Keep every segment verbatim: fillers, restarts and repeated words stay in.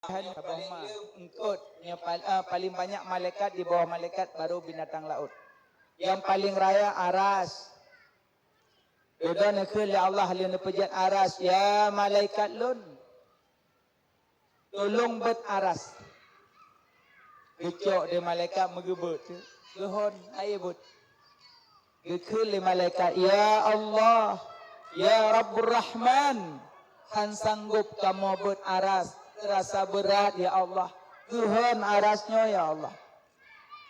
Saboh ma, eungkot. Nyang pal-, eh, paling banyak malaikat, di bawah malaikat baru binatang laôt. Nyang paling raya aras. Dudoe neukheun lé Allah lheueh neupeujeuet aras, "Ya malaikat lôn, tulông beuet aras." Geucok di malaikat meugeubeuet, geuhon aé beuet. Geukheun lé malaikat, "Ya Allah, ya Rabbur Rahman, hán sanggob kamoe beuet aras, teurasa beurat ya Allah. Geuhon aras nyoe ya Allah."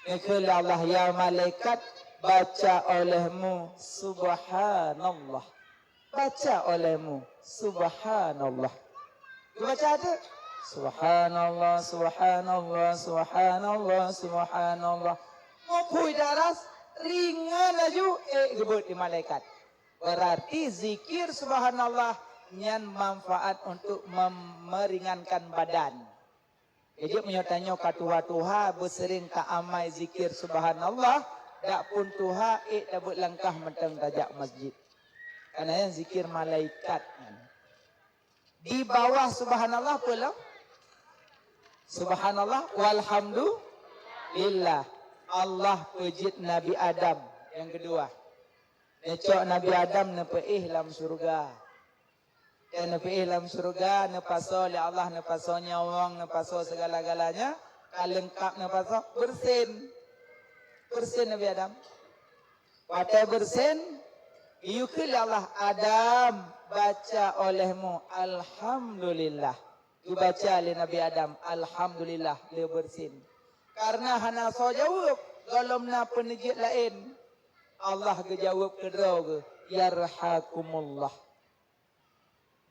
Geukheun lé Allah, "Ya malaikat, baca olehmu subhanallah. Baca olehmu subhanallah." Geubaca teuk, "Subhanallah, subhanallah, subhanallah, subhanallah." Meuphui di aras, ringan laju, ék geubeuet di malaikat. Berarti zikir subhanallah nyan manfaat untuk mem-, meringankan badan. Jadi meunyoe tanyoe ka tuha-tuha, beuseuring ta amai zikir subhanallah, dak pun tuha, ék tabeuet langkah mantong tajak masjid. Karena nyan zikir malaikat nyan. Di bawah subhanallah peue lom? Subhanallah walhamdulillah. Allah peujeuet Nabi Adam nyang keudua. Neucok Nabi Adam neupeuéh lam syeuruga. Watée neupeuéh lam syeuruga, neupasoe lé Allah, neupasoe nyawöng, neupasoe segala-galanya, ka leungkab neupasoe, beureusen. Beureusen Nabi Adam. Watée beureusen, geuyue kheun lé Allah, "Adam, baca olehmu Alhamdulillah." Geubaca lé Nabi Adam, "Alhamdulillah, lé beureusen." Karena hana soe jaweueb, gohlom na peuneujeuet laén. Allah geujaweueb keudroe geuh, "Yarhakumullah."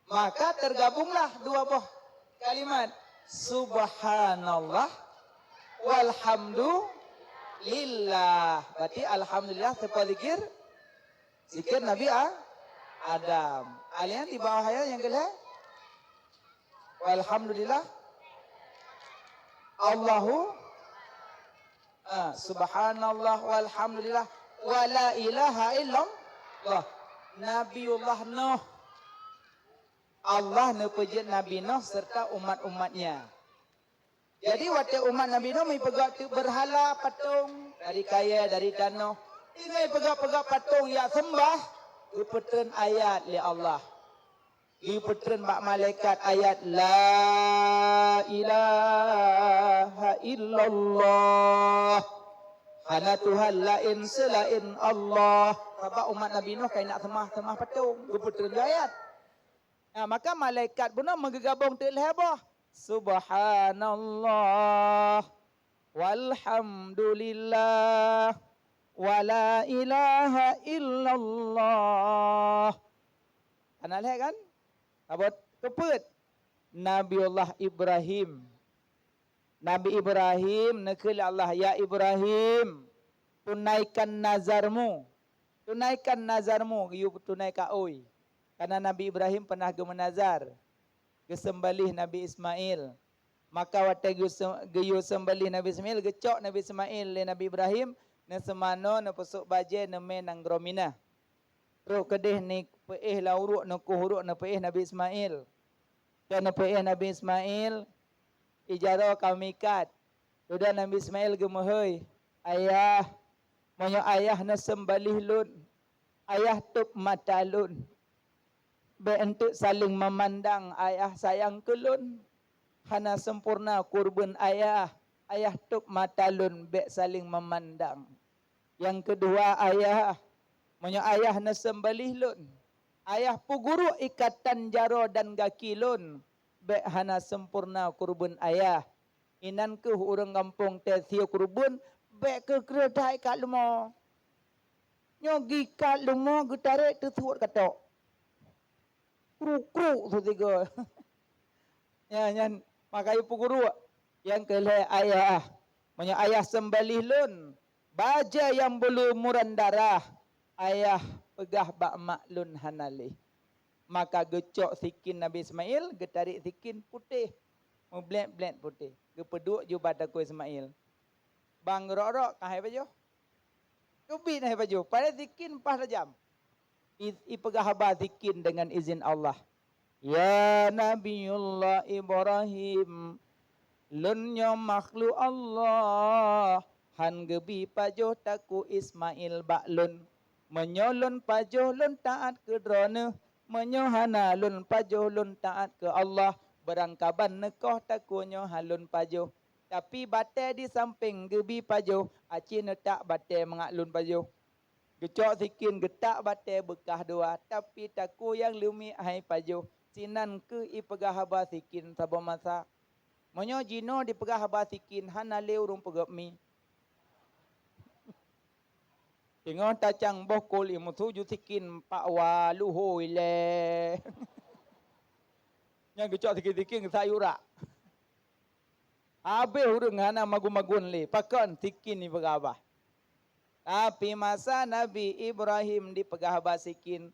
Maka tergabunglah dua boh kalimat, "Subhanallah, walhamdulillah." Berarti alhamdulillah teupeu zikir, zikir Nabi A-, Adam. Alian di bawah ayat nyang keulhée, "Walhamdulillah." Allahu Ah, subhanallah walhamdulillah wala ilaha illallah. Nabiullah Nuh. Allah neupeujeuet Nabi Nuh serta umat-umatnya. Jadi watée umat Nabi Nuh meupeugah teuk beurhala patong dari kayée, dari tanoh, tinggai peugah-peugah patong jak seumbah, geupeutreun ayat lé Allah. Geupeutreun bak malaikat ayat, "La ilaha illallah." Hana Tuhan laén seulaén Allah. Sabab umat Nabi Nuh ka inak seumah-seumah patong. Geupeutreun ayat. Nah, maka malaikat bunoe meugeugabong teuk lhée boh. Subhanallah. Walhamdulillah. Wala ilaha illallah. Hana lhée kan? Saboh keupeuet? Nabiullah Ibrahim. Nabi Ibrahim neukheun lé Allah, "Ya Ibrahim, tunaikan nazarmu. Tunaikan nazarmu," geuyue tunaikan oi. Karena Nabi Ibrahim pernah geumeunazar, geuseumbelih Nabi Ismail. Maka watée geuse-, geuyue seumbelih Nabi Ismail, geucok Nabi Ismail lé Nabi Ibrahim, neuseumanoe, neupeusôk bajée, neumé nanggroe Mina. Trok keudeh neupeuéh lam uruek, neukoh uruek, neupeuéh Nabi Ismail. Watée neupeuéh Nabi Ismail, ijaroe ka meuikat. Dudoe Nabi Ismail geumeuhôi, "Ayah, meunyoe ayah neuseumbelih lôn, ayah tôb mata lôn. Bék eunteuk saléng meumandang, ayah sayang keu lôn. Hana seumpurna keureubeuen ayah, ayah tôb mata lôn bék saléng meumandang. Nyang keudua, ayah, meunyoe ayah neuseumbelih lôn, ayah peuguruek ikatan jaroe dan gaki lôn, bék hana seumpurna keureubeuen ayah. Inan kheueh ureuëng gampông teuh sie keureubeuen, bék keu kreueh that ikat leumo. Nyoe geuikat leumo geutarek teusuet katok. Kruk-kruk seusigoe." Ya, nyan maka geupeuguruek. Nyang keu lhée, "Ayah, meunyoe ayah seumbelih lôn, bajée nyang beulumuran darah, ayah peugah bak mak lôn hana lé." Maka geucok sikin Nabi Ismail, geutarek sikin putéh, meublét-blét putéh, geupeuduek juba takue Ismail. Bang rok-rok ka hai pajoh. Keubiet hai pajoh, padahai sikin paih tajam. I-, ipeugah haba sikin deungon izin Allah. "Ya Nabiullah Ibrahim, "Lôn nyoe makhluk Allah, han geubi pajoh takue Ismail bak lôn. Meunyoe lôn pajoh lôn taát keu droeneuh, meunyoe hana lôn pajoh lôn taát keu Allah, beurangkaban neukoh takue nyoe han lôn pajoh. Tapi batée di sampéng geubi pajoh, aci neutak batée mangat lôn pajoh." Geucok sikin geutak batée beukah dua, tapi takue nyang leumiek hai pajoh. Sinan kheueh ipeugah haba sikin saboh masa, "Meunyoe jinoe dipeugah haba sikin, hana lé ureuëng peugét mi." Teungoh tacang boh kol imusu ju sikin pak wa luhôi lé. Nyang geucok sikin-sikin geusayue rak. Habéh ureuëng hana magun-magun lé, pakon sikin ipeugah haba. Tapi masa Nabi Ibrahim dipeugah haba sikin,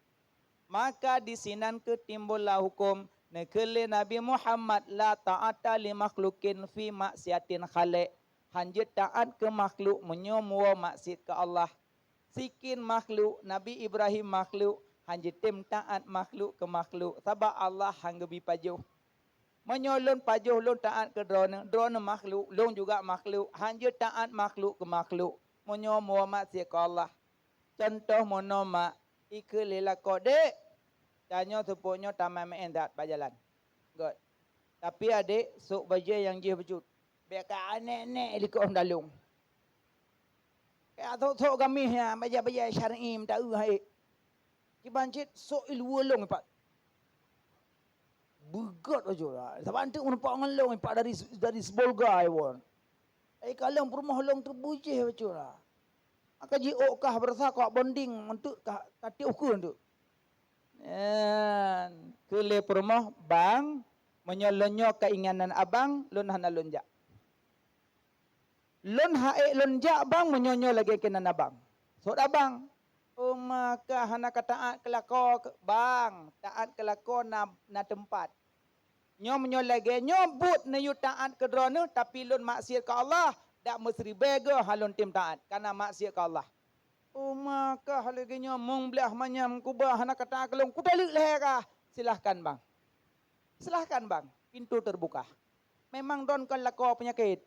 maka disinan kheueh timbullah huköm neukheun lé Nabi Muhammad, "La ta'ata li makhlukin fi maksiatin khaliq." Han jeuet taát keu makhluk meunyoe muwoe maksiet keu Allah. Sikin makhluk, Nabi Ibrahim makhluk, han jitem taát makhluk keu makhluk, sabab Allah han geubi pajoh. Meunyoe lôn pajoh lôn taát keu droeneuh, droeneuh makhluk, lôn juga makhluk, han jeuet taát makhluk keu makhluk, meunyoe muwoe maksiet keu Allah. Cuntoh meunoe mak, ikheun lé lakoe, "Dek, tanyoe seupôt nyoe tamé meu'en that bak jalan." Göt. Tapi adek, sôk bajée nyang jih bacut. Bék ka aneuk-neuk likot dalong. Bék sôk-sôk gaméh nyan, bajée-bajée syar'i meuta-eu hai. Kiban cit sôk iluwa lông ipat. Beugöt bacut lah. Saban teuk meureumpok ngon lông ipat dari, dari Sibolga iwon. Ai ka lông peurumoh lông teubujéh bacut lah. Maka jiôk kah beurasa kok bonding, untuk ka, ka tiôh ukeue untuk. Nyan, keu lé peurumoh, "Bang, meunyoe lôn nyoe keinginan abang, lôn hana lôn jak. Lôn ha'ék lôn jak, bang, meunyoe nyoe lagée keunan abang." "Sot abang?" "Oh, maka hana ka taát keu lakoe, bang, taát keu lakoe na, na teumpat. Nyoe meunyoe lagée nyoe buet neuyue taát keu droeneuh, tapi lôn maksiet keu Allah, dak meuseuribée goe han lôn tem taát, kana maksiet keu Allah." "Oh, maka lagée nyoe mong blaih manyam kuba hana ka taát keu lôn, kutaleuek lhée kah." "Silahkan, bang. Silahkan, bang. Pintu terbuka. Memang droen kon lakoe peunyakét."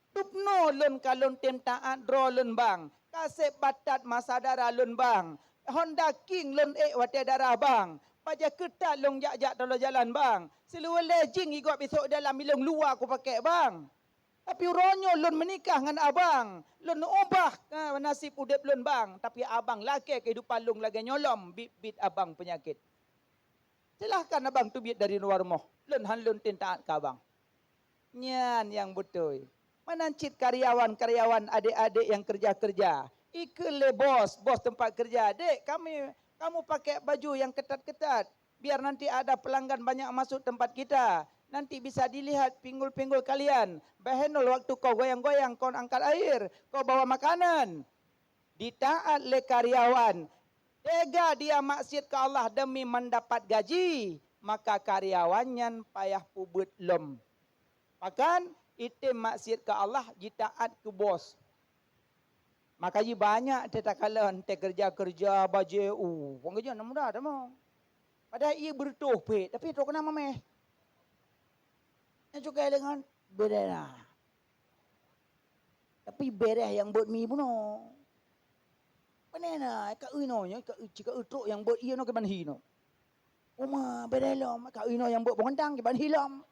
Tupno lôn ka lôn tem taát droe lôn bang, ka sép batat masa dara lôn bang, Honda King lôn ék watée dara bang, bajée keutat lôn jak-jak taloe jalan bang, siluweue lé jing igob isôk dalam ilông luwa kupakée bang. Tapi uroe nyoe lôn meunikah ngon abang, lôn ubah, eh, naseb udeb lôn bang, tapi abang lakée keuhidupan lôn lagée nyoe lom, biet-biet abang peunyakét. Silahkan abang teubiet dari luwa rumoh, lôn han lôn tem taát keu abang. Nyan nyang beutôi. Meunan cit karyawan-karyawan, adek-adek nyang keureuja-keureuja, ikheun lé bos, bos teumpat keureuja, "Dek, kami, kamu pakai baju yang ketat-ketat, biar nanti ada pelanggan banyak masuk tempat kita. Nanti bisa dilihat pinggul-pinggul kalian. Bahenol waktu kau goyang-goyang, kau angkat air, kau bawa makanan." Ditaát lé karyawan, teuga dia maksiet keu Allah demi mendapat gaji, maka karyawan nyan payah peubuet lom. Pakon? Item maksiet keu Allah, jitaát keu bos. Maka jih banyak teuh takalon teukeureuja-keureuja bajée, uh, peungeujeuet na muda tamong. Padahai ie beureutoh phet, tapi trok keunan mameh. Nyang cukai lé ngon beda na. Tapi bereh nyang bot mi bunoe. Pane na, ka inoe nyoe, ka, ka trok nyang bot ie noe kiban hi noe. Uma bereh lom, ka inoe nyang bot bungantang kiban hi lom.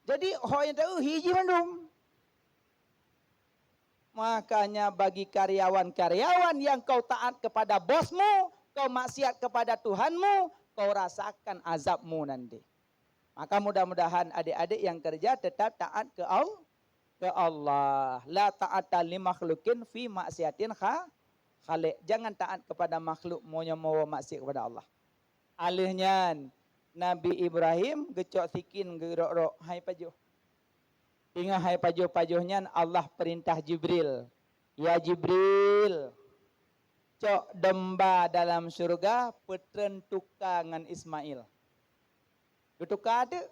Jadi, ho nyang teu hi jih mandum. Makanya bagi karyawan-karyawan yang kau taat kepada bosmu, kau maksiat kepada Tuhanmu, kau rasakan azabmu nanti. Maka mudah-mudahan adik-adik yang kerja tetap taat ke Al-, ke Allah. La ta'ata li makhlukin fi maksiatin kha-, khaliq. Jangan taat kepada makhluk meunyoe maksiat kepada Allah. Aleuh nyan, Nabi Ibrahim geucok sikin geurok-rok hai pajoh. Teungoh hai pajoh-pajoh nyan Allah peurintah Jibril, "Ya Jibril, cok domba dalam syeuruga peutreun tuka ngon Ismail." Geutuka teuk.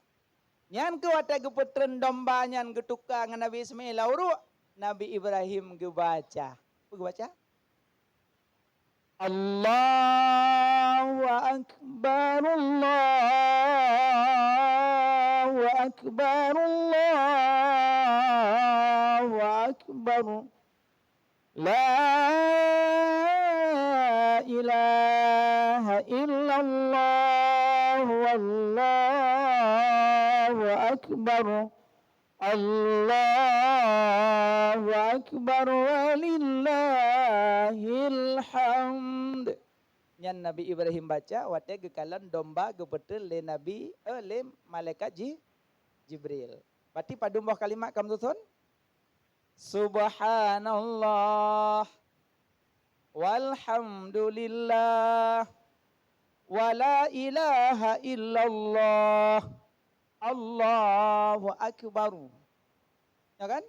Nyan keuh watée geupeutreun domba nyan geutuka ngon Nabi Ismail lam uruek, Nabi Ibrahim geubaca. Peue geubaca? Allahu Akbar, Allah. أكبر، الله أكبر. لا إله إلا الله، والله أكبر. الله أكبر ولله الحمد. Nyan Nabi Ibrahim baca watée geukalon domba geupeutrön lé Nabi, eh, lé malaikat Ji-, Jibril. Berarti padum boh kalimat ka meususon? Subhanallah, walhamdulillah, wala ilaha illallah, Allahu akbar. Ya kan?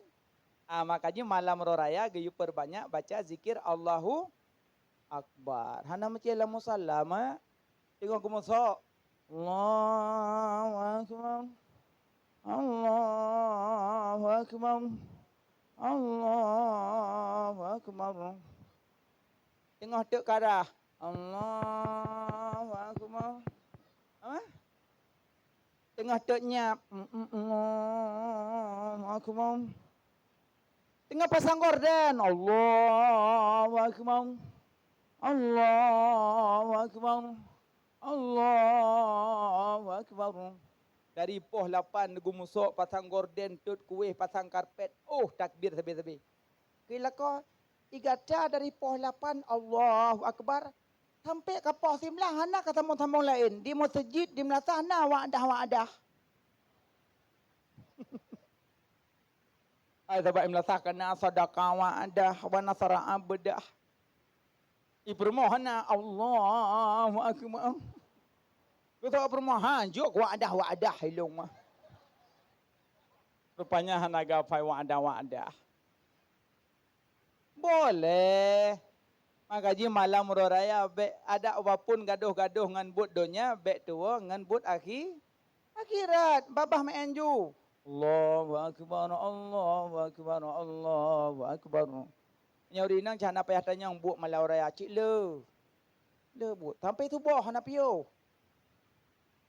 Ah, makanya malam uroe raya geuyue peurbanyak baca zikir Allahu Akbar. Hana meucé lam musalla, mak. Teungoh geumeusoe. Allahu Akbar. Allahu Akbar. Allahu Akbar. Teungoh teuk karah. Allahu Akbar. Apa? Teungoh teuk nyiap. Allahu Akbar. Teungoh pasang gorden. Allahu Akbar. Allahu Akbar. Allahu Akbar. Dari poh lapan geumeusoe pasang gorden, tot kueh, pasang karpet. Oh, takbir sabe-sabe. Keu lakoe, ié gata dari poh lapan, Allahu Akbar, sampai ka poh siblaih hana ka sambong-sambong laén. Di meuseujid, di meulasah na wa'dah-wa'dah. Ai, sabab i meulasah ka na sadaka wa'dah, wa nasara abdah. I peurumoh hana, Allahu Akbar. Geutanyoe peurumoh, ha, jok wa'dah-wa'dah ilong mah. Rupanya hana geuhafai wa'dah-wa'dah. Boleh. Maka jih malam uroe raya bék adak ubaphon gadôh-gadôh ngon buet donya, bék tuwoe ngon buet akhi-, akhirat. Babah meu'en ju. Allahu Akbar, Allahu Akbar, Allahu Akbar. Nyoe ureueng inong cit hana payah tanyong buet malam uroe raya, cit le. Le buet. Sampai suboh hana piôh.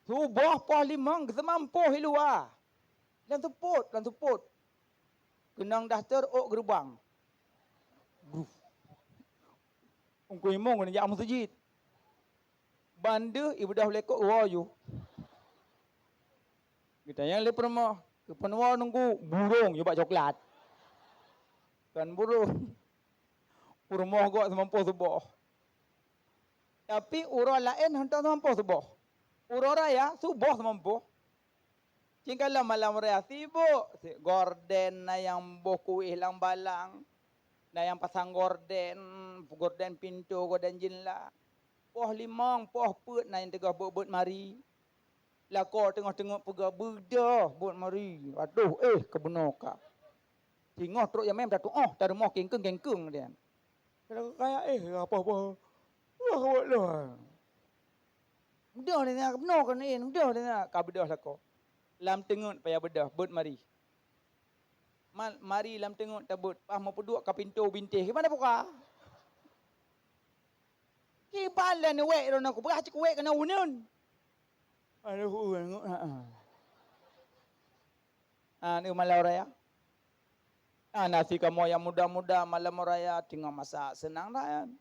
Suboh poh limong geuseumampoh i luwa. Lam seupôt, lam seupôt. Keunong daster ôk geureubang. Bruh. Ungkui imong keuneuk jak meuseujid. Ban deuh ié beudôh lé kok woe ju. Geutanyong lé peurumoh, "Keupeue neuwoe Teungku?" "Burông, yue bak coklat." Kon burông. Peurumoh gok seumampoh suboh. Tapi uroe laén hántom seumampoh suboh. Uroe raya suboh seumampoh. Cingkalon malam raya sibuk, si gorden na nyang boh kueh lam balang, na nyang pasang gorden, gorden pintoe, gorden jendela. Poh limong, poh peuet na nyang teungoh beuet-beuet mari. Lakoe teungoh-teungoh peugah, "Beudôh beuet mari." Adoh, éh, ka bunoe ka. Singoh trok jamé tatu'oh, tarumoh kengkeung-kengkeung dia. Kaya, éh, apa-apa. Wah, wah, wah. Beudôh dia, bunoe ka neuen, beudôh dia, ka beudôh lakoe. Lam teungeut payah beudôh, beuet mari. Ma-, mari lam teungeut tabeuet, paih meupeuduek ka pintoe bintéh, gimana buka? Kiban lé neuwek droeneuh, kupeugah cit kuwek keunoe uneuen. Aduh, uneuen, ha, ha. Ah, ni malam raya. Ah, na si kamoe nyang muda-muda malam raya teungoh masak seunang that.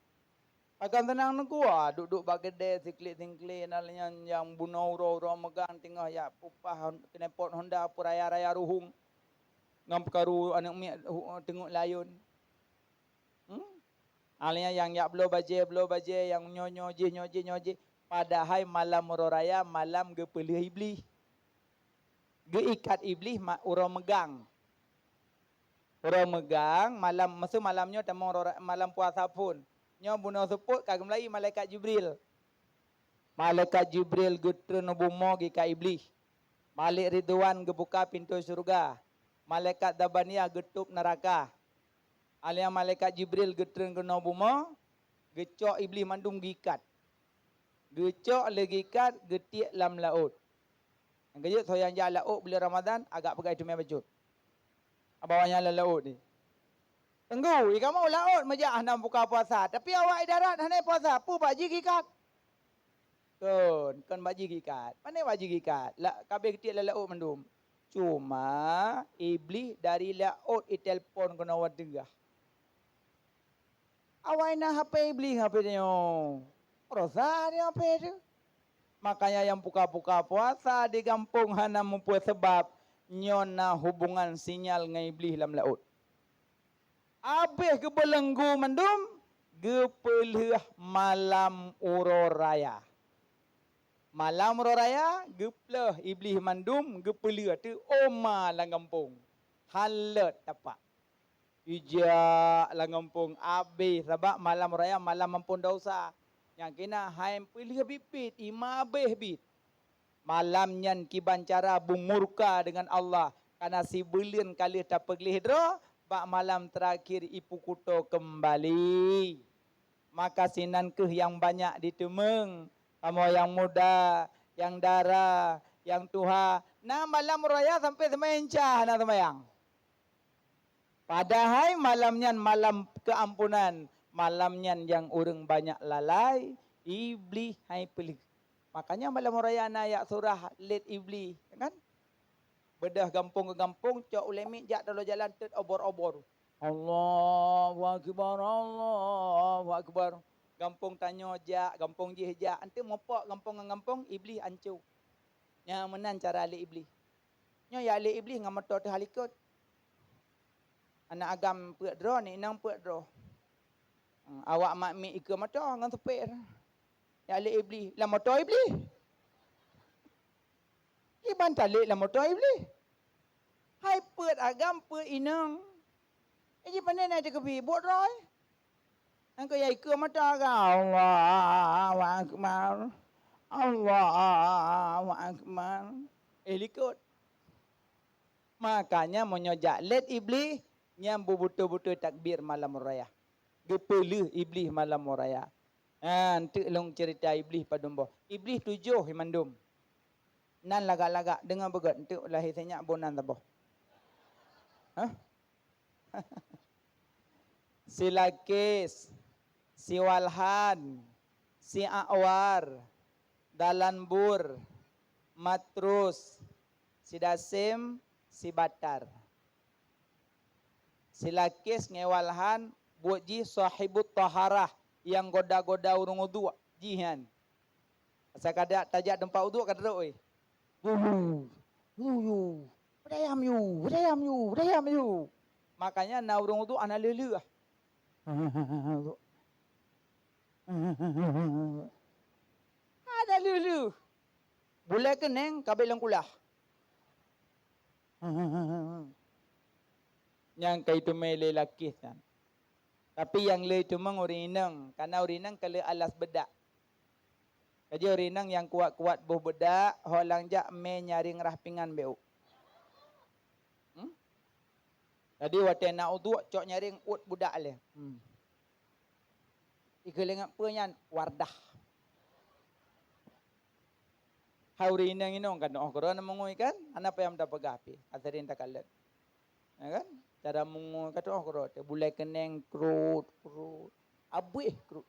Pakon seunang Teungku, ah, duek-duek bak keudè siklik-siklik, na nyang, nyang bunoe uroe-uroe meugang teungoh jak peupah hon-, knalpot Honda peuraya-raya ruhueng ngon peukaru aneuk miet hu-, teungeut layon. Hmm? Akhirnya nyang jak bloe bajée, bloe bajée, nyang nyoe, nyoe jih, nyoe jih, nyoe jih. Padahai malam uroe raya, malam geupeulheueh Iblih. Geuikat Iblih ma-, uroe meugang. Uroe meugang, malam, meuseu malam nyoe tamong uroe ra-, malam puasa phon. Nyoe bunoe seupôt ka geumeulayi malaikat Jibril. Malaikat Jibril geutreun u bumoe geuikat Iblih. Malik Ridwan geubuka pintoe syeuruga. Malaikat Zabaniyah geutôb neuraka. Akhirnya malaikat Jibril geutreun keunoe bumoe, geucok Iblih mandum geuikat. Geucok lé geuikat, geutiek lam laôt. Nyang keujeuet soe nyang jak laôt buleuen Ramadhan, agak peugah teumé bacut. Abang awaknyan lam laôt ni. Teungku, i kamoe laôt meujak hana buka puasa, tapi awak i darat hana puasa, peue bak jih geuikat? Kon, kon bak jih geuikat. Pane bak jih geuikat? La, ka abéh geutiek lam laôt mandum. Cuma Iblih dari laôt itelpon keunoe wateuga. Awai na H P Iblih H P nyoe. Rosa di H P tu. Makanya nyang puka-puka puasa di gampông hana mupeue seubab nyoe na hubungan sinyal ngon Iblih lam laôt. Abéh geubeulenggu mandum, geupeulheueh malam uroe raya. Malam uroe raya geupleuh Iblih mandum, geupeulheueh teuh oma lam gampông. Halot tapak. Ijak lam gampông abéh sabab malam raya malam amphon dosa. Nyang keunan hai peulheueh biet-biet, ima abéh biet. Malam nyan kiban cara beumurka deungon Allah, kana sibuleuen ka lheueh tapeugleh droe, bak malam teurakhir ipeukuto keumbali. Maka sinan kheueh nyang banyak jiteumeung, kamoe nyang muda, nyang dara, nyang tuha, na malam raya sampoe seumayang isya hana seumayang. Padahai malam nyan malam keuampunan, malam nyan nyang ureuëng banyak lalai, Iblih hai peulheueh. Makanya malam raya na jak surah lét Iblih, ya kan? Beudôh gampông keu gampông, cok ulée miet jak taloe jalan teut obor-obor. Allahu akbar, Allahu akbar. Gampông tanyoe jak, gampông jéh jak, eunteuk mupok gampông ngon gampông, Iblih anco. Nyan meunan cara lé Iblih. Nyoe jak lé Iblih ngon moto teuh likot. Aneuk agam peuet droe, aneuk inong peuet droe. Awak mak miet ikeue moto ngon supir. Jak lé Iblih, lam moto Iblih. Iban talét lam moto Iblih. Hai peuet agam peuet inong. Iji pane na teukeubie buet droe. Nyang keu nyang ikeue mata ka, Allahu Akbar. Allahu Akbar. Eh, likot. Makanya meunyoe jak lét Iblih, nyan beubeutôi-beutôi takbir malam raya. Geupeulheueh Iblih malam raya. Ha, eunteuk lôn cerita Iblih padum boh. Iblih tujoh mandum. Nan lagak-lagak, deungoe beugét, eunteuk lahé sinyak boh nan saboh. Hah? Si Lakis, si Walhan, si Akwar, Dalanbur, Matrus, si Dasem, si Batar. Si Lakis ngon Walhan buet jih sahibut taharah, nyang goda-goda ureuëng uduk jih nyan. Asai ka tajak teumpat uduk ka trok, eh. Yuyu, yuyu, beudayam yu, beudayam yu, beudayam yu. Makanya na ureuëng uduk hana lheueh-lheueh. Hana lheueh-lheueh. Bulée keuneng ka abéh lam kulah. Nyang ka iteumé lé Lakis nyan. Tapi nyang le iteumé ureuëng inong, kana ureuëng inong ka le alas beudak. Ka jeuet ureuëng inong nyang kuat-kuat boh beudak, ho lam jak mé nyaréng rah pingan bék. Hmm? Jadi watée na uduk cok nyaréng uet beudak lé. Hmm. Ikeu lé ngon peue nyan Wardah. Hai ureuëng inong-inong kan, oh keudroe na meungui kan, hana payah tapeugah pih, asai takalon. Ya kan? Cara meungui ka teuoh keudroe, bulée keuneng krut, krut. Abéh krut.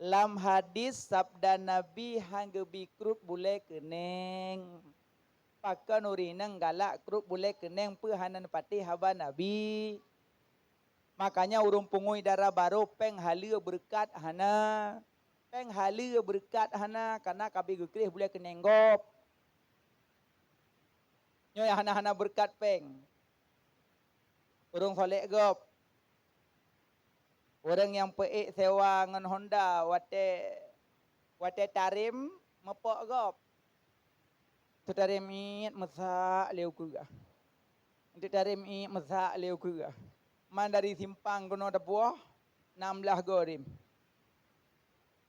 Lam hadis sabda Nabi han geubi krut bulée keuneng. Pakon ureuëng inong galak krut bulée keuneng peue hana neupatéh haba Nabi. Makanya ureuëng peungui dara barô péng haleue beureukat hana. Péng haleue beureukat hana, kana ka abéh geukreh bulée keuneng gob. Nyoe hana-hana beureukat péng. Ureuëng solek gob. Ureuëng nyang peuék sewa ngon Honda watée, watée tarém meupok gob. Teutarém iet meusak lé ukeue gah. Teutarém iet meusak lé ukeue gah. Man dari simpang keunoe tapuwoe, nam blaih goe rém.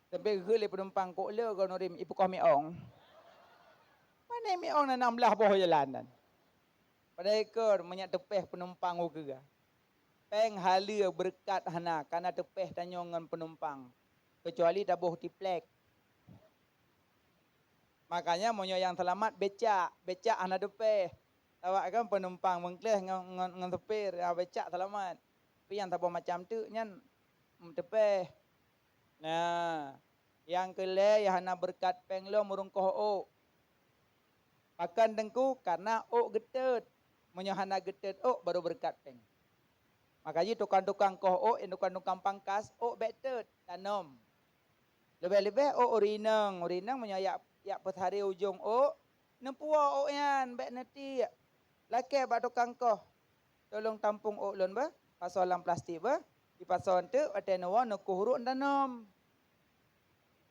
Sampoe geukheun lé peunumpang, "Kok le goe nurém ipeukoh miong?" Pane miong na nam blaih boh jalan nyan. Padahai kon meunyak teupeh peunumpang ukeue gah. Péng haleue beureukat hana, kana teupeh tanyoe ngon peunumpang, keucuali taboh tiplek. Makanya meunyoe nyang seulamat becak, becak hana teupeh. Awak kan peunumpang meukleh ngon, ngon, ngon supir, ya, becak seulamat. Tapi nyang saboh macam teuk nyan, mm, teupeh. Nah, nyang keu lhée nyang hana beureukat péng lom ureuëng koh ôk. Pakon Teungku? Karena ôk geuteut. Meunyoe hana geuteut ôk, baru beureukat péng. Maka jih tukang-tukang koh ôk, tukang-tukang pangkas, ôk bék teut, tanom. Leubeh-leubeh ôk ureueng inong, ureueng inong meunyoe jak, jak peusaré ujong ôk, neupuwoe ôk nyan, bék neutiek. Lakée bak tukang koh, "Tulông tampông ôk lôn beuh, pasoe lam plastik beuh." Jipasoe teuk, watée neuwoe neukoh rot tanom.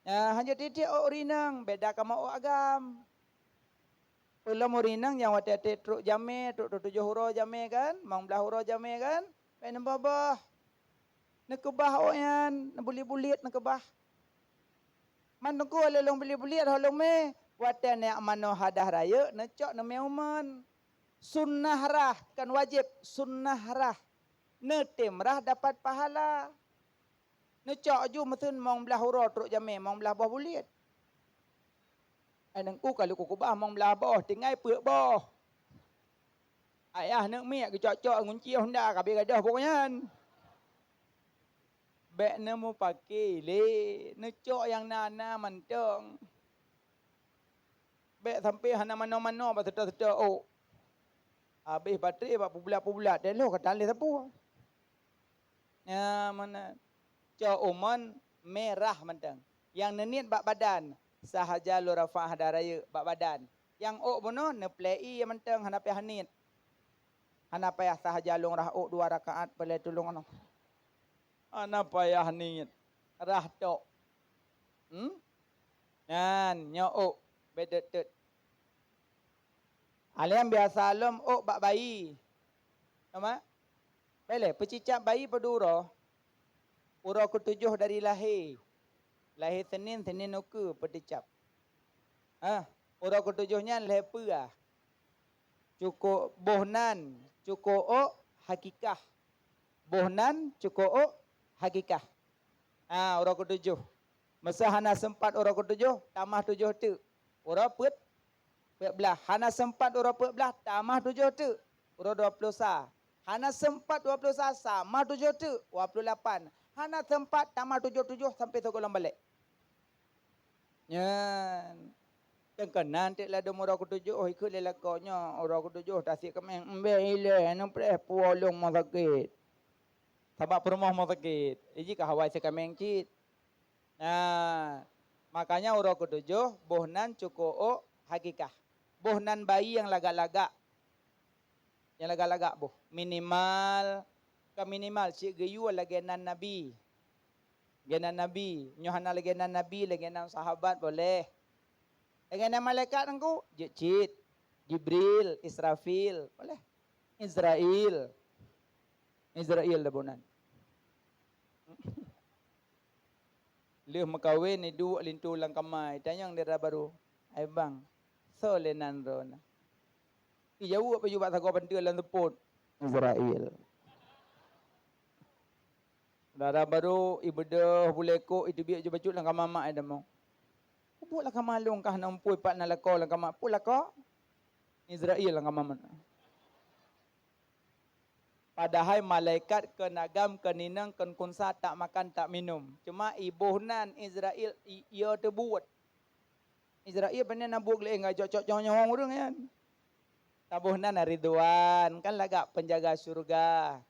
Nyan, hanjeuet tiek-tiek ôk ureueng inong, beda kamoe ôk agam. Peulom ureueng inong nyang watée-watée trok jamé, trok tujoh uroe jamé kan, limong blaih uroe jamé kan, bék neuboh-boh. Neukeubah ôk nyan, neubuliet-buliet neukeubah. Man Teungku lôn buliet-buliet ho lôn mé, watée neujak manoe hadah rayeuk, neucok neumé u mon. Sunnah rhah, kon wajéb, sunnah rhah. Neutem rhah dapat pahala. Neucok ju meuteun limong blaih uroe trok jamé, limong blaih boh buliet. Ai Teungku, ka lheueh kukeubah limong blaih boh, tinggai peuet boh. Ayah neuk miet geucok-cok ngon cie honda ka abéh gadôh buet nyan. Bék neumupaké lé, neucok nyang na-na mantong. Bék sampoe hana manoe-manoe bak seutôt-seutôt ôk. Abéh batré bak peubulat-peubulat, teuh lheueh ka taléh sapeue. Nyan meunan. Cok u mon mé rhah mantong. Nyang neuniet bak badan, sahaja lôn rafa' hadah rayeuk bak badan. Nyang ôk bunoe neuplei mantong, hana payah niet. Hana payah sahaja lôn rhah ôk dua rakaat, peulée tulông nyoe. Hana payah niet, rhah tok. Hmm? Nyan, nyoe ôk, bék teut-teut. Alèh biasa lom ôk bak bayi. Nampak? Bèk lé, peucicap bayi padum uroe? Uroe keutujoh dari lahé. Lahé Senin, Senin ukeue peucicap. Ah, uroe keutujoh nyan lhèe peue ah. Cukôp boh nan, cukôp ôk hakikah. Boh nan, cukôp ôk hakikah. Ah, uroe keutujoh. Meusé hana seumpat uroe keutujoh, tamah tujoh teuk. Uroe peuet, peuet blaih. Hana seumpat uroe peuet blaih, tamah tujoh teuk. Uroe dua ploh sa. Hana seumpat dua ploh sa, tamah tujoh teuk, dua ploh lapan. Hana seumpat, tamah tujoh tujoh sampoe sigohlom balek. Nyan. Teungku nan teuk ladôm uroe keutujoh, ikheun lé lakoe nyoe, uroe keutujoh tasik kaméng, embé ilée, neupreh puwoe lôn rumoh sakét. Sabab peurumoh rumoh sakét, jih ka hawa sie kaméng cit. Nah, makanya uroe keutujoh, boh nan cukôp ôk hakikah. Boh nan bayi nyang lagak-lagak. Nyang lagak-lagak boh. Minimal, ka minimal cit geuyue lagèe nan nabi. Lagèe nan nabi. Nyoe hana lagèe nan nabi, lagèe nan sahabat boleh. Lagèe nan malaikat Teungku, jeuet cit. Jibril, Israfil, boleh. Izrail. Izrail dah boh nan. Lheueh meukawen, iduek linto lam kama, itanyong dara barô, "Hai bang, soe lé nan droeneuh?" Ijaweueb laju bak sagoe panteue lam seupôt, "Izrail." Dara barô ibeudôh bulèe kôk, iteubiet ju bacut lam kama mak, itamong. "Peue buet lam kama lôn kah na umpôi pat na lakoe lam kama?" "Peue lakoe?" "Izrail lam kama meunan." Padahai malaikat kon agam, kon inong, kon kunsa, tak makan, tak minum. Cuma iboh nan Izrail i-, ie teubuet. Izrail pane na buet lé enggak cok-cok nyoe-nyoe ureueng nyan. Taboh nan Ridwan, kan lagak penjaga syurga.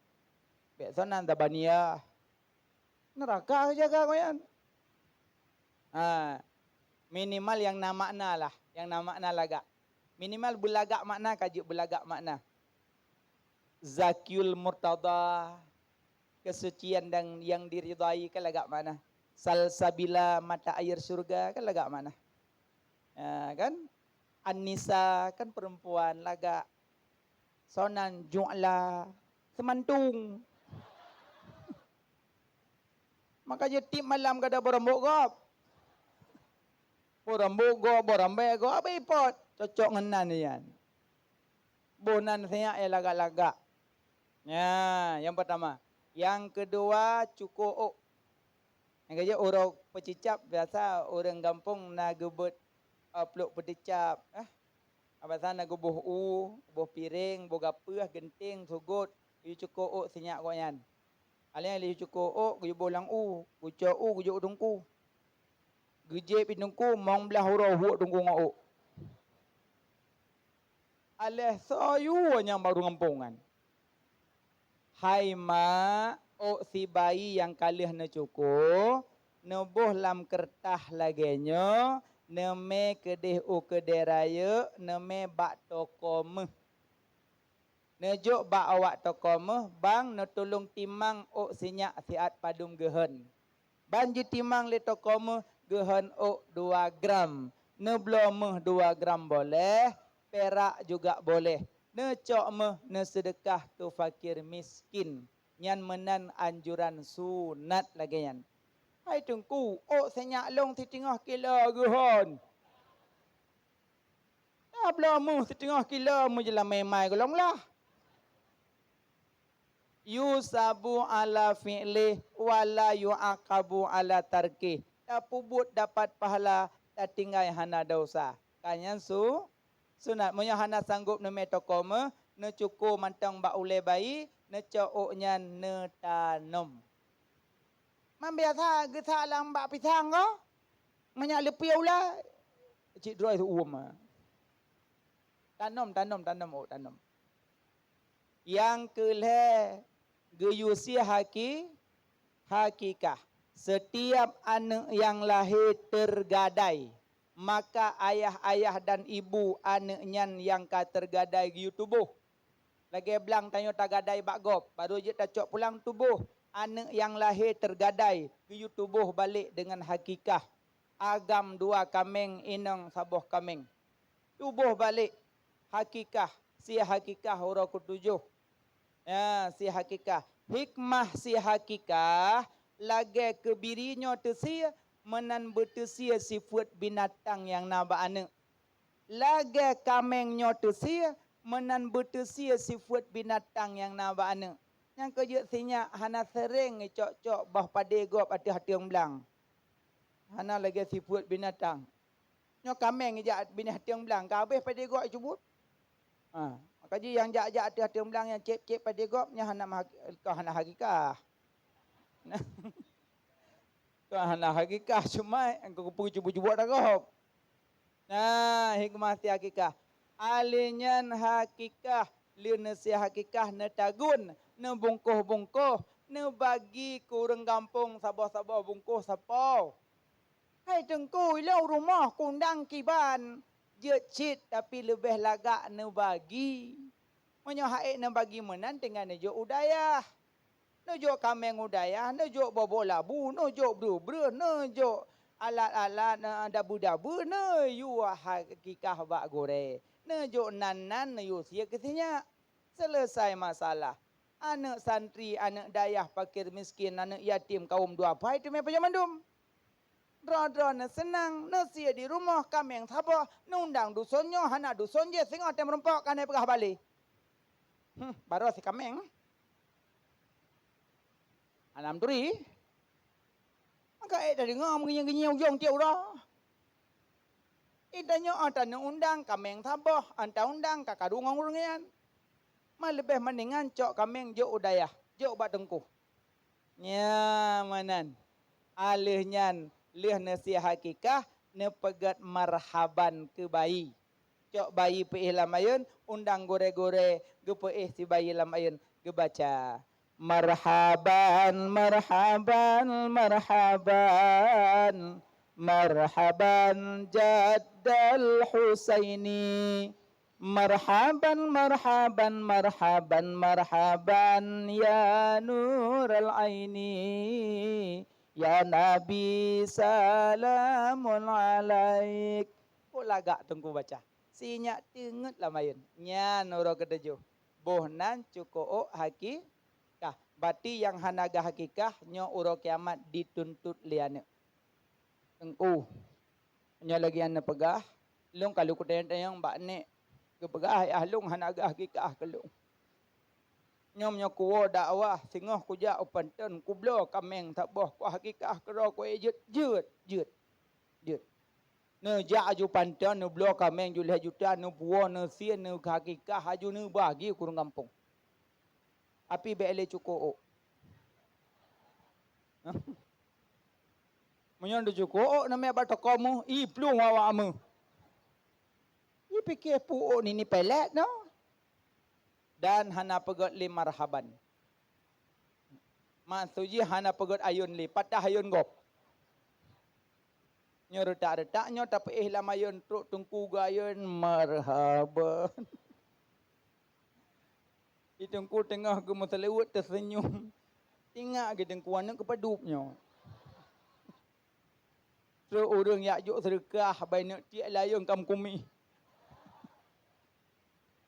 Bèk soe nan Zabaniyah. Neuraka geujaga gobnyan. Ha, minimal nyang na makna lah, nyang na makna lagak. Minimal beulagak makna, ka jeuet beulagak makna. Zakiul Murtada, kesucian dan yang diridai kan lagak makna. Salsabila, mata air syurga kan lagak makna. Ha, kan? An-Nisa kan perempuan lagak. Soe nan Ju'la, seumantung. Maka jeuet tiep malam kada boh rambôt gob. Boh rambôt gob, boh rambèe gob, abéh ipot. Cocok ngon nan nyan. Boh nan siyak nyang lagak-lagak. Nyan, nyang peurtama. Nyang keudua, cukôp ôk. Nyang keujeuet uroe peucicap, biasa ureueng gampông na geubeuet, eh, plôk peucicap, eh. Biasa na geuboh u, boh piréng, boh gapeuh, geunteng, sugôt, yue cukôp ôk sinyak gobnyan. Alèh lheueh cukôp ôk, geuyue boh lam u, geucok u, geujok u teungku. Geujieb i teungku, limong blaih uroe huwok teungku ngon ôk. Aléh soe yue nyang bak ureuëng gampông nyan. Hai mak, ôk si bayi nyang ka lheueh neucuko, neuboh lam keureutah lagée nyoe, neumé keudeh u keudée rayeuk, neumé bak toko méuh. Neujok bak awak toko méuh, bang neutulông timang ôk sinyak siat padum geuhon. Ban jitimang lé toko méuh geuhon ôk dua gram. Neubloe méuh dua gram boleh, pirak juga boleh. Neucok méuh neuseudeukah keu fakir miskin. Nyan meunan anjuran sunat lagée nyan. Hai Teungku, ôk sinyak lôn siteungoh kilo geuhon. Tabloe méuh siteungoh kilo meujeulamé mai gohlom lah. Yusabu ala fi'lih wa la yu'aqabu ala tarkih. Tapeubuet dapat pahala, tatinggai hana desya. Ka nyan su-, sunat. Meunyoe hana sanggob neumé toko méuh, neucuko mantong bak ulée bayi, neucok ôk nyan neutanom. Man biasa geusak lam bak pisang ko, meunyak leupie ulée, cit droe uem. Tanom, tanom, tanom, ôk tanom. Nyang keu lhée, geuyue sie haki-, hakikah. Setiap aneuëk nyang lahé teugadai, maka ayah-ayah dan ibu aneuëk nyan nyang ka teugadai geuyue tuboh. Lagée blang tanyoe tagadai bak gob, barô jeuet tacok pulang tuboh. Aneuëk nyang lahé teugadai geuyue tuboh balek deungon hakikah. Agam dua kaméng, inong saboh kaméng. Tuboh balek hakikah, sie hakikah uroe keutujoh. Ya, sie hakikah. Hikmah sie hakikah, lagée keubiri nyoe teusie, meunan beuteusie sifeuet binatang nyang na bak aneuëk. Lagée kaméng nyoe teusie, meunan beuteusie sifeuet binatang nyang na bak aneuëk. Nyang keu jeuet sinyak hana seuréng icok-cok boh padé gob ateueh ateueng blang. Hana lagée sifeuet binatang. Nyoe kaméng ijak binéh ateueng blang, ka habéh padé gob icubuet. Ha, maka jih nyang jak-jak ateueh ateueng blang nyang cép-cép padé gob, nyan hana meuhak-, ka hana hakikah. Ka hana hakikah, cuma nyang keupeue cubuet-cubuet dah gob. Nah, hikmah sie hakikah. Alé nyan hakikah, lé neusie hakikah neutagun, neubungkoh-bungkoh, neubagi keu ureuëng gampông saboh-saboh bungkoh sapo. Hai Teungku, ilong rumoh kundang kiban, jeuet cit tapi leubeh lagak neubagi. Meunyoe ha'ék neubagi meunan teungoh neujok u dayah. Neujok kaméng u dayah, neujok bobo labu, neujok breueh-breueh, neujok alat-alat, eh, dabu-dabu, neuyue hakikah bak gurée. Neujok nan-nan, neuyue sie keu sinyak. Seuleusai masalah. Aneuëk santri, aneuëk dayah, fakir miskin, aneuëk yatim, kaum duafa, teumé pajoh mandum. Droe-droe neuseunang, neusie di rumoh, kaméng saboh, neuundang duson nyoe, hana duson jéh, singoh tém meurumpok, ka neupeugah balé. Hmm, barô si kaméng. Hana meuturi. Maka ék tadeungoe meungieng-ngieng ujong tiep uroe. Intanyoe ata neuundang kaméng saboh, anta undang ka karu ngon ureuëng nyan. Ma leubeh mendingan cok kaméng jok u dayah, jok bak teungku. Nya meunan. Aleuh nyan, lheueh neusie hakikah, neupeugét marhaban keu bayi. Cok bayi peuéh lam ayeuën, undang gurée-gurée geupeuéh si bayi lam ayeuën, geubaca, "Marhaban, marhaban, marhaban, marhaban jaddal Husaini. Marhaban, marhaban, marhaban, marhaban ya nural aini. Ya Nabi salamun alaik." Kok lagak teungku baca? Sinyak teungeut lam ayeuën. Nyan uroe keutujoh. Boh nan cuko ôk hakikah. Bati nyang hana geuhakikah, nyoe uroe kiamat dituntot lé aneuëk. Teungku, nyoe lagée nyang neupeugah, lôn ka lôn kutanyong-tanyong bak nek, geupeugah ayah lôn hana geuhakikah keu lôn. Nyoe meunyoe kuwoe dakwah, singoh kujak u Panton, kubloe kaméng saboh, kuhakikah keudroe, kuék jeuet, jeuet, jeuet, jeuet. Neujak aju Panton, neubloe kaméng jeuet lhée juta, neupuwoe, neusie, neuhakikah, aju neubagi keu ureuëng gampông. Tapi bék lé cuko ôk. Meunyoe neucuko ôk, neumé bak toko méuh, iplueng awak méuh. Ih, Pike pu'ok nini pelet no. Dan hana peugöt lé marhaban. Maksud jih hana peugöt ayôn lé, patah ayôn gob. Nyoe reutak-reutak nyoe tapeuéh lam ayôn, trok teungku geuayôn, "Marhaban." Di teungku teungoh geumeuseuleuweut teuseunyum. Tingak geuteungku aneuk keupadub nyoe. Trok ureuëng jak jok seudeukah, bai neuk tiek layông kam kumi.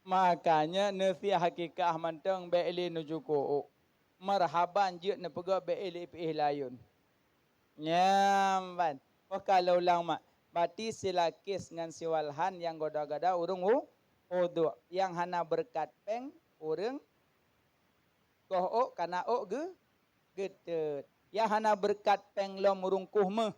Makanya neusiah hakikah mantong bék lé neucukok. Marhaban jeuet neupeugah bék lé pih layông. Nyam ban. Oh kalau ulang mak. Bati silakis ngan siwalhan nyang goda-goda ureuëng u uduk. Nyang hana beureukat péng ureuëng koh ôk kana ôk geu geuteut. Nyang hana beureukat péng lom ureuëng kueh méuh,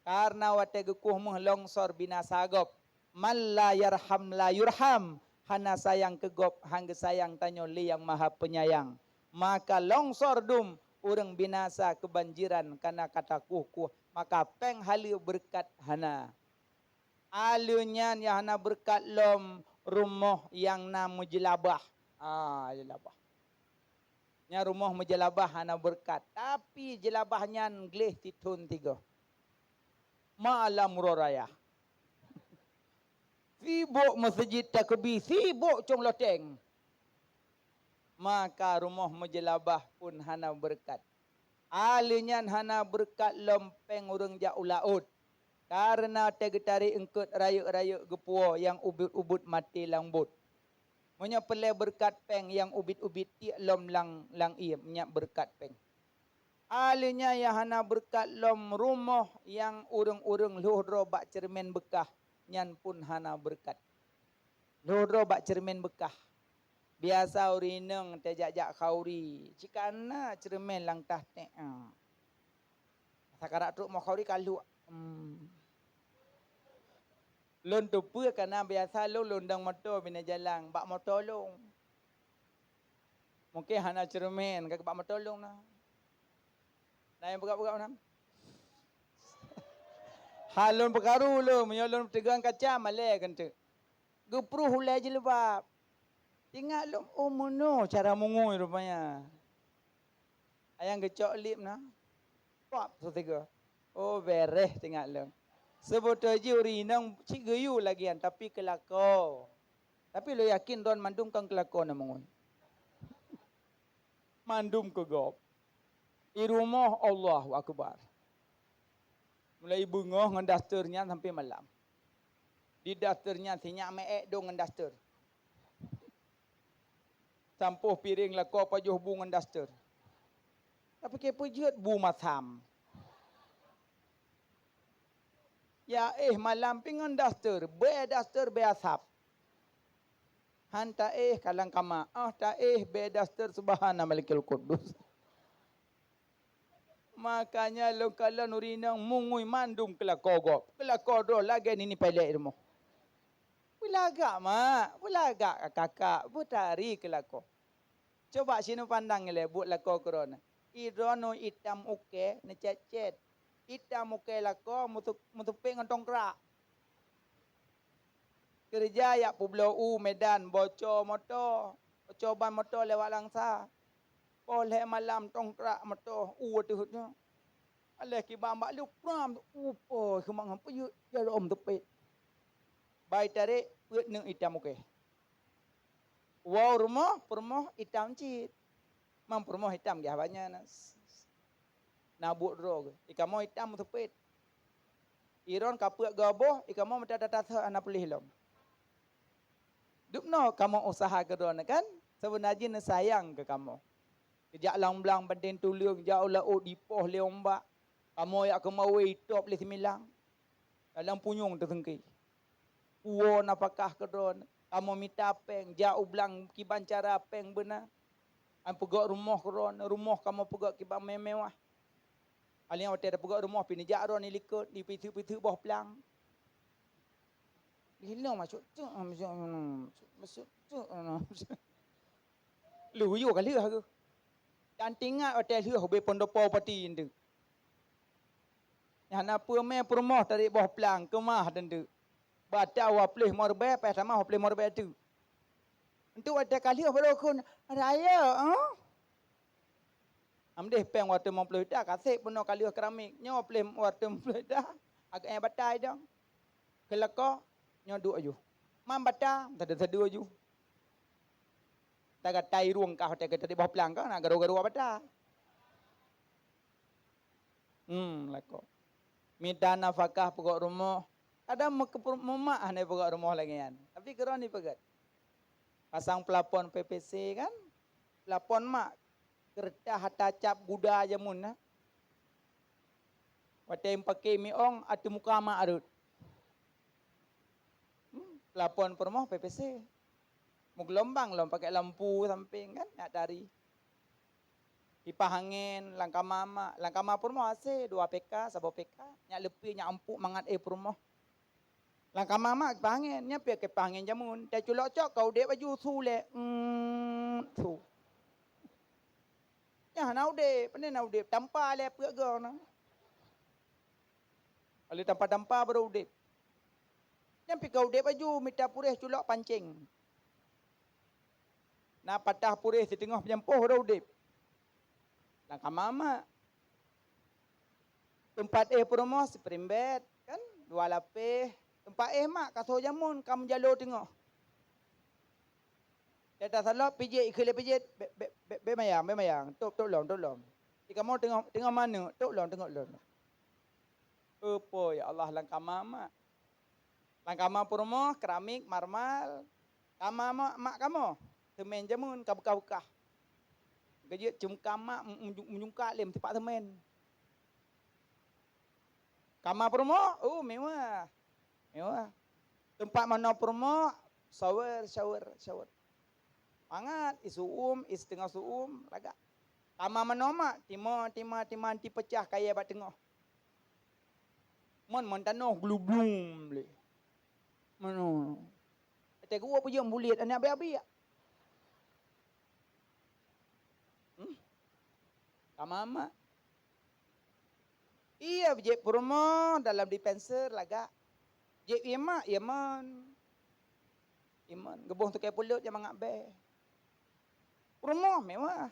kareuna watée geukueh méuh longsor binasa gob. Man la yarham la yurham, hana sayang keu gob, han geusayang tanyoe lé Nyang Maha Peunyayang. Maka longsor dum ureuëng binasa keubanjiran kareuna ka takueh-kueh, maka péng haleue beureukat hana. Aleuh nyan nyang hana beureukat lom rumoh nyang na meujeulabah. Ah, jeulabah. Nyang rumoh meujeulabah hana beureukat, tapi jeulabah nyan gleh sithon sigoe. Malam uroe raya. Sibok meuseujid takeubi, sibok cong loteng. Maka rumoh meujeulabah pun hana beureukat. Aleuh nyan hana beureukat lom péng ureuëng jak u laôt, kareuna watée geutarek eungkot rayeuk-rayeuk geupuwoe nyang ubit-ubit maté lam bot. Meunyoe peureulée beureukat péng nyang ubit-ubit tiek lom lam, lam ié, nyan beureukat péng. Aleuh nyan nyang hana beureukat lom rumoh nyang ureuëng-ureuëng lhôh droe bak ceureumen beukah, nyan pun hana beureukat. Lhôh droe bak ceureumen beukah. Biasa ureuëng inong teujak-jak khauri, cit kana ceureumen lam tah tée. Sakarat trok meukauri ka lhok. Hmm. Lôn teupeue kana biasa lôn lôn dong moto bina jalan bak moto lôn. Mungken hana ceureumen ka bak moto lôn na. Na nyang peugah-peugah meunan? Hana lôn peukaru lôn, meunyoe lôn teugang kaca malée keuneuk. Geupruh ulée jilbab. Ingat lom, oh meunoe cara mungui rupanya. Ayang geucok lip na. Pap, seusigoe. Oh, bereh teuingat lom. Seubeutôi jih ureuëng inong cit geuyue lagée nyan, tapi keulako. Tapi lôn yakin droen mandum kan keulako na mungui. Mandum keu gob. I rumoh Allahu Akbar. Mulai beungoh ngon daster nyan sampai malam. Di daster nyan sinyak meuék dong ngon daster. Sampôh piréng lakoe pajoh bu ngon daster. Tapi keu peue jeuet bu masam. Ya éh malam pih ngon daster, bée daster bée asap. Han taéh kalang kama, ah taéh bée daster subhana malikil kudus. Makanya lôn kalon ureuëng inong mungui mandum keulako gob, keulako droe lagée nini pelet rumoh. Beulagak mak, beulagak kakak, beutari keulako. Coba sinoe pandang ilée buet lakoe keudroe na. I droeneuh itam ukée neucét-cét. Itam ukée lakoe meusu-, meuseupék ngon tongkrak. Keureuja jak peubloe u Medan, boco moto, boco ban moto lewat Langsa. Poh lhée malam tongkrak moto u ateueh nyoe. Aléh kiban bak leuprang, upo seumang peuyeuet jaroe meuteupét. Bai tarek peuet neuk itam ukée. Woe u rumoh, peurumoh itam cit. Mang peurumoh itam gah banyan na. Na buet droe geuh. I kamoe itam meuteupét. I droen ka peuet goboh, i kamoe meutatah-tatah hana puléh lom. Dubnoe kamoe useuha keu droeneuh kan? Seubeuna jih neusayang keu kamoe. Geujak lam blang bandeng tuleueng, jak u laôt jipoh lé umbak. Kamoe jak keumawé itôb lé similang. Dalam punyueng teuseungké. Puwoe nafakah keu droeneuh. Kamoe mita péng, jak u blang kiban cara péng beuna. An peugöt rumoh keu droeneuh, rumoh kamoe peugöt kiban mé-, mewah. Alèh nyan watèe tapeugöt rumoh pih neujak droeneuh likot, dipiseuk-piseuk boh plang. Lheueh nyoe masôk teuk, masôk, masôk teuk. Lheueh yue ka lheueh geuh. Dan teuingat watèe lheueh ubé peunopo pati eunteuk. Nyang na peue mé peurumoh tarék boh plang keumah eunteuk. Bata dua ploh limong ribèe, payah tamah dua ploh limong ribèe teuk. Untuk watèe ka lheueh baru kheun, "Rayeuk, eh?" Amdeh péng watèe limong ploh juta, kaseb peunoh ka lheueh keramik. Nyoe dua ploh limong, watèe limong ploh juta, agak nyang batai dong. Keulako, nyoe duek aju. Man bata, sadu-sadu aju. Tagatai rueng kah watèe ka tadi boh plang kah, na garu-garu bata. Hmm, lakoe. Mita nafakah peugöt rumoh. Kadang meukeupeu-, mumak hana peugöt rumoh lagèe nyan. Tapi keudroe ni peugöt. Pasang plafon P V C kan? Plafon mak. Keureutah ata cap guda jameun na. Watèe paké miong ateueh muka mak rhot. Hmm, plafon peurumoh P V C. Meugeulumbang lom pakai lampu sampéng kan, nyak tari. Kipah angén, lam kama mak, lam kama peurumoh A C, dua P K, saboh P K, nyak leupie, nyak empuk mangat éh peurumoh. Lam kama mak kipah angén, nyan pih kipah angén jameun. Teuculok cok ka udép baju su lé, mm, su. Nyan hana udép, pane na udép, tampa lé peuet goe na. Ka lheueh tampa-tampa baru udép. Nyan pih ka udép aju mita puréh culok pancéng. Na patah puréh siteungoh peunyampoh baru udép. Lam kama mak. Teumpat éh peurumoh siprimbet, kan? Dua lapéh. Teumpat éh mak ka soe jameun ka meujalo teungoh. Data salop pijét, ikheun lé pijét, "Bèk, bèk, bèk, bèk mayang, bèk mayang. Tôb, tôb lom, tôb lom. Di kamoe teungoh, teungoh maneuk, tôb lom, tôb lom." Apo ya Allah, lam kama mak. Lam kama peurumoh, keramik, marmal. Kama mak, mak kamoe, seumén jameun ka beukah-beukah. Geujeuet ceumeuka mak, meujung-, meujungka lé meusipak seumén. Kama peurumoh, oh, mewah. Mewah. Teumpat manoe peurumoh, shower, shower, shower. Mangat, isuum, isteungoh suum, lagak. Kama manoe mak, tima, tima, tima, anti peucah kayèe bak teungoh. Mon, mon tanoh glublum lé. Manoe. Teuka geuwoe peujeuet bulet aneuk biak-biak. Hmm? Kama mak. Iya, jép peurumoh dalam dispenser lagak. Jép ié mak, ié mon. Ié mon. Geuboh teukai peuleut nyang mangat bèe. Peurumoh mewah.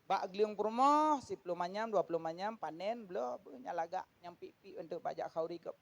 Bak gleueng peurumoh, siploh manyam, dua ploh manyam, panèn, bloe, beuh, nyang lagak, nyang pik-pik untuk bak jak khauri gob.